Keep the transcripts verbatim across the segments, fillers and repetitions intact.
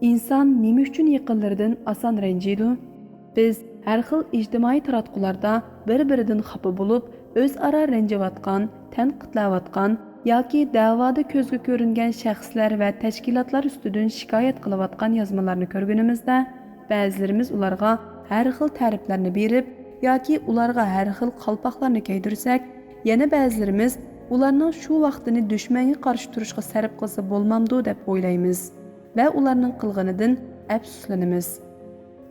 ئىنسان نېمە ئۈچۈن يېقىنلىرىدىن ئاسان رەنجىيدۇ؟ بىز ھەر خىل ئىجتىمائىي تاراتقۇلاردا بىر-بىرىدىن خاپا بولۇپ، ئۆزئارا رەنجىۋاتقان، تەنقىدلەۋاتقان ياكى دەۋادا كۆزگە كۆرۈنگەن شەخسلەر ۋە تەشكىلاتلار ئۈستىدىن شىكايەت قىلىۋاتقان يازمىلارنى كۆرگىنىمىزدە، بەزىلىرىمىز ئۇلارغا ھەر خىل تەرىپلەرنى بېرىپ ياكى ئۇلارغا ھەر خىل قالپاقلارنى كىيدۈرسەك، يەنە بەزىلىرىمىز ئۇلارنىڭ شۇ ۋاقتىنى دۈشمەنگە قارشى تۇرۇشقا سەرپ قىلسا بولمامدۇ دەپ ئويلايمىز ۋە ئۇلارنىڭ قىلغىنىدىن ئەپسۇسلىنىمىز.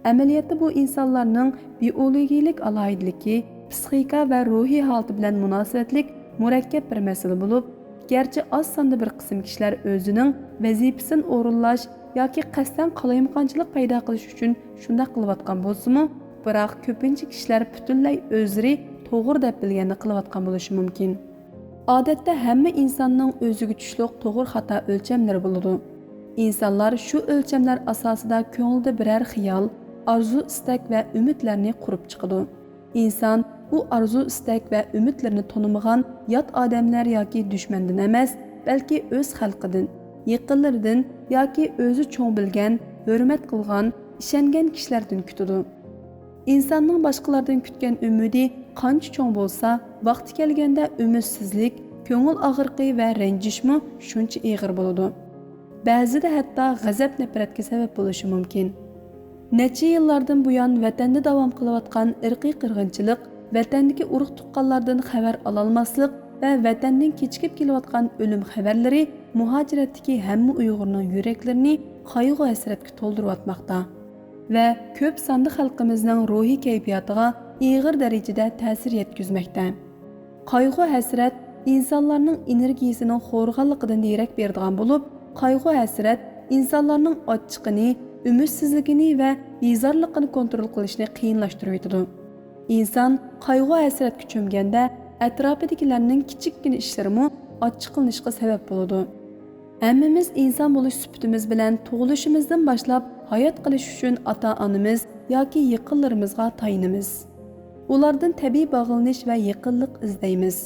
ئەمەلىيەتتە بۇ ئىنسانلارنىڭ بىئولوگىيىلىك ئالاھىدىلىكى، پىسخىكا ۋە روھىي ھالىتى بىلەن مۇناسىۋەتلىك مۇرەككەپ بىر مەسىلە بولۇپ، گەرچە ئاز ساندا بىر قىسىم كىشىلەر ئۆزىنىڭ ۋەزىپىسىنى ئورۇنلاش ياكى قەستەن قالايمىقانچىلىق پەيدا قىلىش ئۈچۈن شۇنداق قىلىۋاتقان بولسىمۇ، بىراق كۆپىنچە كىشىلەر پۈتۈنلەي ئۆزلىرى توغرا دەپ بىلگەننى قىلىۋاتقان بولۇشى مۇمكىن. ئادەتتە ھەممە ئىنساننىڭ ئۆزىگە چۈشلۈق توغرا خاتا ئۆلچەملىرى بولىدۇ. ئىنسانلار شۇ ئۆلچەملەر ئاساسىدا كۆڭلىدە بىرەر خىيال، ئارزۇ-ئىستەك ۋە ئۈمىدلەرنى قۇرۇپ چىقىدۇ. ئىنسان ئۇ ئارزۇ-ئىستەك ۋە ئۈمىدلىرىنى تونۇمىغان يات ئادەملەر ياكى دۈشمەندىن ئەمەس، بەلكى ئۆز خەلقىدىن، يېقىنلىرىدىن ياكى ئۆزى چوڭ بىلگەن، ھۆرمەت قىلغان، ئىشەنگەن كىشىلەردىن كۈتىدۇ. ئىنساننىڭ باشقىلاردىن كۈتكەن ئۈمىدى قانچە چوڭ بولسا، ۋاقتى كەلگەندە ئۈمىدسىزلىك، كۆڭۈل ئاغرىقى ۋە رەنجىشمۇ شۇنچە ئېغىر بولىدۇ. بەزىدە ھەتتا غەزەپ-نەپرەتكە سەۋەب بولۇشى مۇمكىن. نەچچە يىللاردىن بۇيان ۋەتەندە داۋام قىلىۋاتقان ئىرقىي قىرغىنچىلىق، ۋەتەندىكى ئۇرۇق-تۇغقانلاردىن خەۋەر ئالالماسلىق ۋە ۋەتەندىن كېچىكىپ كېلىۋاتقان ئۆلۈم خەۋەرلىرى مۇھاجىرەتتىكى ھەممە ئۇيغۇرنىڭ يۈرەكلىرىنى قايغۇ-ھەسرەتكە تولدۇرۇۋاتماقتا ۋە كۆپ ساندا خەلقىمىزنىڭ روھىي كەيپىياتىغا ئېغىر دەرىجىدە تەسىر يەتكۈزمەكتە. قايغۇ-ھەسرەت ئىنسانلارنىڭ ئېنېرگىيىسىنىڭ خورىغانلىقىدىن دېرەك بېرىدىغان بولۇپ، قايغۇ-ھەسرەت ئىنسانلارنىڭ ئاچچىقىنى، ئۈمىدسىزلىكىنى ۋە بىزارلىقىنى كونترول قىلىشنى قىيىنلاشتۇرۇۋېتىدۇ. ئىنسان قايغۇ-ھەسرەتكە چۆمگەندە، ئەتراپىدىكىلەرنىڭ كىچىككىنە ئىشلىرىمۇ ئاچچىقلىنىشقا سەۋەب بولىدۇ. ھەممىمىز ئىنسان بولۇش سۈپىتىمىز بىلەن تۇغۇلۇشىمىزدىن باشلاپ ھايات قېلىش ئۈچۈن ئاتا-ئانىمىز ياكى يېقىنلىرىمىزغا تايىنىمىز. ئۇلاردىن تەبىئىي باغلىنىش ۋە يېقىنلىق ئىزدەيمىز.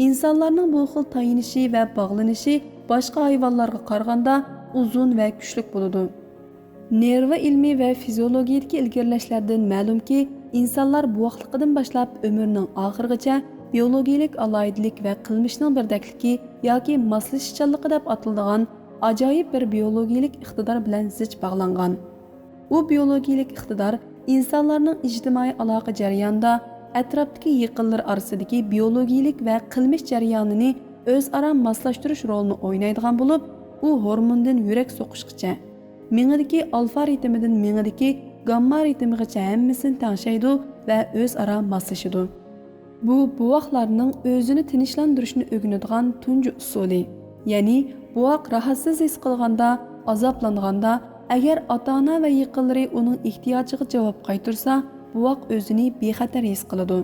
ئىنسانلارنىڭ بۇ خىل تايىنىشى ۋە باغلىنىشى باشقا ھايۋانلارغا قارىغاندا ئۇزۇن ۋە كۈچلۈك بولىدۇ. نېرۋا ئىلمى ۋە فىزىئولوگىيىدىكى ئىلگىرىلەشلەردىن مەلۇمكى، ئىنسانلار بوۋاقلىقىدىن باشلاپ ئۆمرىنىڭ ئاخىرىغىچە بىئولوگىيىلىك ئالاھىدىلىك ۋە قىلمىشنىڭ بىردەكلىكى ياكى ماسلىشىشچانلىقى دەپ ئاتىلىدىغان ئاجايىپ بىر بىئولوگىيىلىك ئىقتىدار بىلەن زىچ باغلانغان. بۇ بىئولوگىيىلىك ئىقتىدار ئىنسانلارنىڭ ئىجتىمائىي ئالاقە جەريانىدا ئەتراپتىكى يېقىنلىرى ئارىسىدىكى بىئولوگىيىلىك ۋە قىلمىش جەريانىنى ئۆزئارا ماسلاشتۇرۇش رولىنى ئوينايدىغان بولۇپ، ئۇ ھورموندىن يۈرەك سوقۇشقىچە، مېڭىدىكى ئالفا رىتىمىدىن مېڭىدىكى گامما رىتىمىغىچە ھەممىسىنى تەڭشەيدۇ ۋە ئۆزئارا ماسلىشىدۇ. بۇ بوۋاقلارنىڭ ئۆزىنى تىنچلاندۇرۇشنى ئۆگىنىدىغان تۇنجى ئۇسۇلى. يەنى بوۋاق راھەتسىز ھېس قىلغاندا، ئازابلانغاندا، ئەگەر ئاتا-ئانا ۋە يېقىنلىرى ئۇنىڭ ئېھتىياجىغا جاۋاب قايتۇرسا، بوۋاق ئۆزىنى بىخەتەر ھېس قىلىدۇ.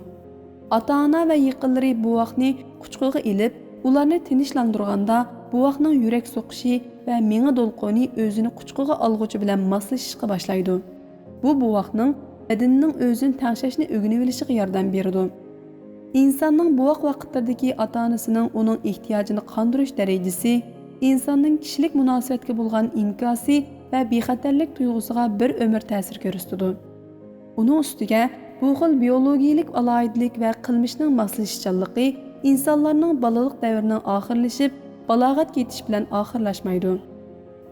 ئاتا-ئانا ۋە يېقىنلىرى بوۋاقنى قۇچىقىغا ئېلىپ، ئۇلارنى تىنچلاندۇرغاندا، بوۋاقنىڭ يۈرەك سوقۇشى ۋە مېڭە دولقۇنى ئۆزىنى قۇچىقىغا ئالغۇچى بىلەن ماسلىشىشقا باشلايدۇ. بۇ بوۋاقنىڭ بەدىنىنىڭ ئۆزىنى تەڭشەشنى ئۆگىنىۋېلىشىغا ياردەم بېرىدۇ. ئىنساننىڭ بوۋاق ۋاقىتلىرىدىكى ئاتا-ئانىسىنىڭ ئۇنىڭ ئېھتىياجىنى قاندۇرۇش دەرىجىسى، ئىنساننىڭ كىشىلىك مۇناسىۋەتكە بولغان ئىنكاسى ۋە بىخەتەرلىك تۇيغۇسىغا بىر ئۆمۈر تەسىر كۆرسىتىدۇ. ئۇنىڭ ئۈستىگە، بۇ خىل بىئولوگىيىلىك ئالاھىدىلىك ۋە قىلمىشنىڭ ماسلىشىشچانلىقى ئىنسانلارنىڭ بالىلىق دەۋرىنىڭ ئاخىرلىشىپ، بالاغەتكە يېتىش بىلەن ئاخىرلاشمايدۇ.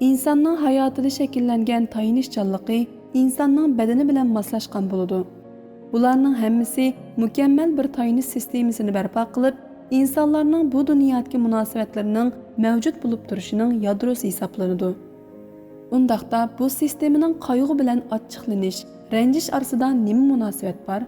ئىنساننىڭ ھاياتىدا شەكىللەنگەن تايىنىشچانلىقى ئىنساننىڭ بەدىنى بىلەن ماسلاشقان بولىدۇ. بۇلارنىڭ ھەممىسى مۇكەممەل بىر تايىنىش سىستېمىسىنى بەرپا قىلىپ، ئىنسانلارنىڭ بۇ دۇنيادىكى مۇناسىۋەتلىرىنىڭ مەۋجۇت بولۇپ تۇرۇشىنىڭ يادروسى ھېسابلىنىدۇ. ئۇنداقتا بۇ سىستېمىنىڭ قايغۇ بىلەن ئاچچىقلىنىش، رەنجىش ئارىسىدا نېمە مۇناسىۋەت بار؟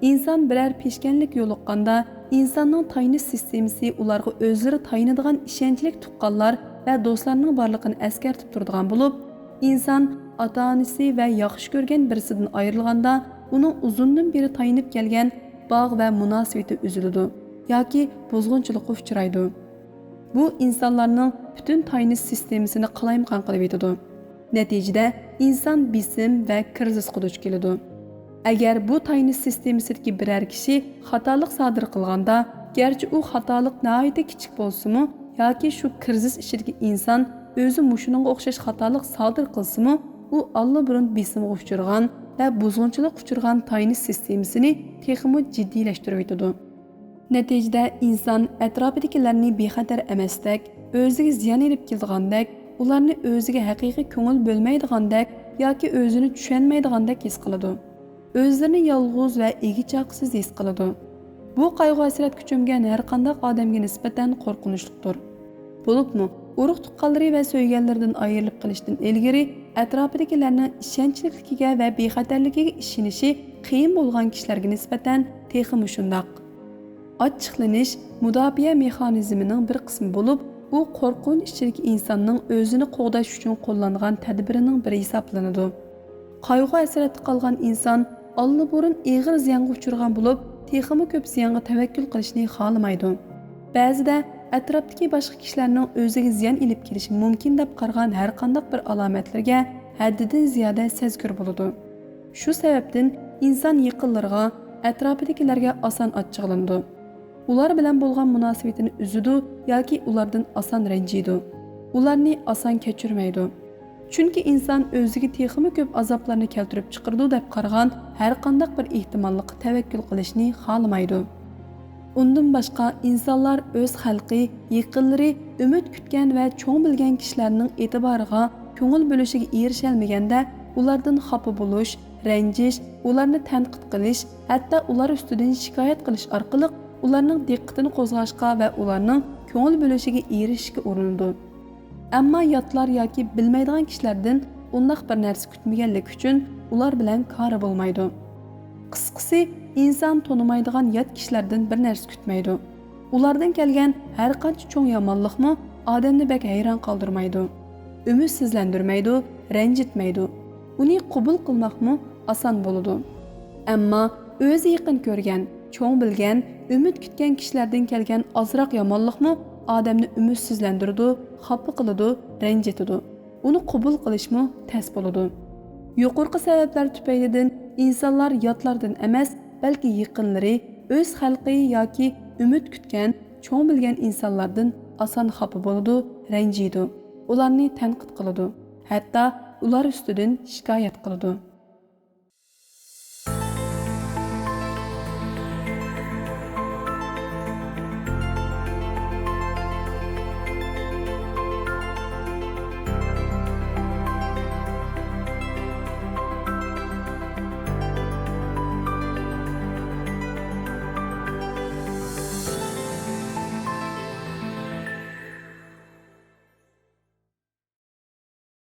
ئىنسان بىرەر پېشكەنلىككە يولۇققاندا، ئىنساننىڭ تايىنىش سىستېمىسى ئۇلارغا ئۆزلىرى تايىنىدىغان ئىشەنچلىك تۇغقانلار ۋە دوستلارنىڭ بارلىقىنى ئەسكەرتىپ تۇرىدىغان بولۇپ، ئىنسان ئاتا-ئانىسى ۋە ياخشى كۆرگەن بىرسىدىن ئايرىلغاندا، ئۇنىڭ ئۇزۇندىن بېرى تايىنىپ كەلگەن باغ ۋە مۇناسىۋىتى ئۈزۈلىدۇ ياكى بۇزغۇنچىلىققا ئۇچرايدۇ. بۇ ئىنسانلارنىڭ پۈتۈن تايىنىش سىستېمىسىنى قالايمىقان قىلىۋېتىدۇ. نەتىجىدە، ئىنسان بېسىم ۋە كىرىزىسقا دۇچ كېلىدۇ. ئەگەر بۇ تايىنىش سىستېمىسىدىكى بىرەر كىشى خاتالىق سادىر قىلغاندا، گەرچە ئۇ خاتالىق ناھايىتى كىچىك بولسىمۇ ياكى شۇ كىرىزىس ئىچىدىكى ئىنسان ئۆزى مۇشۇنىڭغا ئوخشاش خاتالىق سادىر قىلسىمۇ، ئۇ ئاللىبۇرۇن بېسىمغا ئۇچرىغان ۋە بۇزغۇنچىلىققا ئۇچرىغان تايىنىش سىستېمىسىنى تېخىمۇ جىددىيلەشتۈرۈۋېتىدۇ. نەتىجىدە ئىنسان ئەتراپىدىكىلەرنى بىخەتەر ئەمەستەك، ئۆزىگە زىيان ئېلىپ كېلىدىغاندەك، ئۇلارنى ئۆزىگە ھەقىقىي كۆڭۈل بۆلمەيدىغاندەك ياكى ئۆزىنى چۈشەنمەيدىغاندەك ھېس قىلىدۇ. ئۆزلىرىنى يالغۇز ۋە ئىگە-چاقىسىز ھېس قىلىدۇ. بۇ قايغۇ-ھەسرەتكە چۆمگەن ھەرقانداق ئادەمگە نىسبەتەن قورقۇنچلۇقتۇر. بولۇپمۇ ئۇرۇق-تۇغقانلىرى ۋە سۆيگەنلىرىدىن ئايرىلىپ قېلىشتىن ئىلگىرى ئەتراپىدىكىلەرنىڭ ئىشەنچلىكلىكىگە ۋە بىخەتەرلىكىگە ئىشىنىشى قىيىن بولغان كىشىلەرگە نىسبەتەن تېخىمۇ شۇنداق. ئاچچىقلىنىش مۇداپىئە مېخانىزمىنىڭ بىر قىسمى بولۇپ، ئۇ قورقۇنچ ئىچىدىكى ئىنساننىڭ ئۆزىنى قوغداش ئۈچۈن قوللانغان تەدبىرىنىڭ بىرى ھېسابلىنىدۇ. قايغۇ-ھەسرەتتە قالغان ئىنسان ئاللىبۇرۇن ئېغىر زىيانغا ئۇچرىغان بولۇپ، تېخىمۇ كۆپ زىيانغا تەۋەككۈل قىلىشنى خالىمايدۇ. بەزىدە ئەتراپتىكى باشقا كىشىلەرنىڭ ئۆزىگە زىيان ئېلىپ كېلىشى مۇمكىن دەپ قارىغان ھەرقانداق بىر ئالامەتلىرىگە ھەددىدىن زىيادە سەزگۈر بولىدۇ. شۇ سەۋەبتىن ئىنسان يېقىنلىرىغا، ئەتراپىدىكىلەرگە ئاسان ئاچچىقلىنىدۇ. ئۇلار بىلەن بولغان مۇناسىۋىتىنى ئۈزىدۇ ياكى ئۇلاردىن ئاسان رەنجىيدۇ. ئۇلارنى ئاسان كەچۈرمەيدۇ. چۈنكى ئىنسان ئۆزىگە تېخىمۇ كۆپ ئازابلارنى كەلتۈرۈپ چىقىرىدۇ دەپ قارىغان ھەرقانداق بىر ئېھتىماللىققا تەۋەككۈل قىلىشنى خالىمايدۇ. ئۇندىن باشقا، ئىنسانلار ئۆز خەلقى، يېقىنلىرى، ئۈمىد كۈتكەن ۋە چوڭ بىلگەن كىشىلەرنىڭ ئېتىبارىغا، كۆڭۈل بۆلۈشىگە ئېرىشەلمىگەندە، ئۇلاردىن خاپا بولۇش، رەنجىش، ئۇلارنى تەنقىد قىلىش، ھەتتا ئۇلار ئۈستىدىن شىكايەت قىلىش ئارقىلىق ئۇلارنىڭ دىققىتىنى قوزغاشقا ۋە ئۇلارنىڭ كۆڭۈل بۆلۈشىگە ئېرىشىشكە ئۇرۇنىدۇ. ئەمما ياتلار ياكى بىلمەيدىغان كىشىلەردىن ئۇنداق بىر نەرسە كۈتمىگەنلىكى ئۈچۈن ئۇلار بىلەن كارى بولمايدۇ. قىسقىسى، ئىنسان تونۇمايدىغان يات كىشىلەردىن بىر نەرسە كۈتمەيدۇ. ئۇلاردىن كەلگەن ھەرقانچە چوڭ يامانلىقمۇ ئادەمنى بەك ھەيران قالدۇرمايدۇ. ئۈمىدسىزلەندۈرمەيدۇ، رەنجىتمەيدۇ. ئۇنى قوبۇل قىلماقمۇ ئاسان بولىدۇ. ئەمما ئۆزى يېقىن كۆرگەن، چوڭ بىلگەن، ئۈمىد كۈتكەن كىشىلەردىن كەلگەن ئازراق يامانلىقمۇ ئادەمنى ئۈمىدسىزلەندۈرىدۇ، خاپا قىلىدۇ، رەنجىتىدۇ. ئۇنى قوبۇل قىلىشمۇ تەس بولىدۇ. يۇقىرىقى سەۋەبلەر تۈپەيلىدىن ئىنسانلار ياتلاردىن ئەمەس، بەلكى يېقىنلىرى، ئۆز خەلقى ياكى ئۈمىد كۈتكەن، چوڭ بىلگەن ئىنسانلاردىن ئاسان خاپا بولىدۇ، رەنجىيدۇ. ئۇلارنى تەنقىد قىلىدۇ. ھەتتا ئۇلار ئۈستىدىن شىكايەت قىلىدۇ.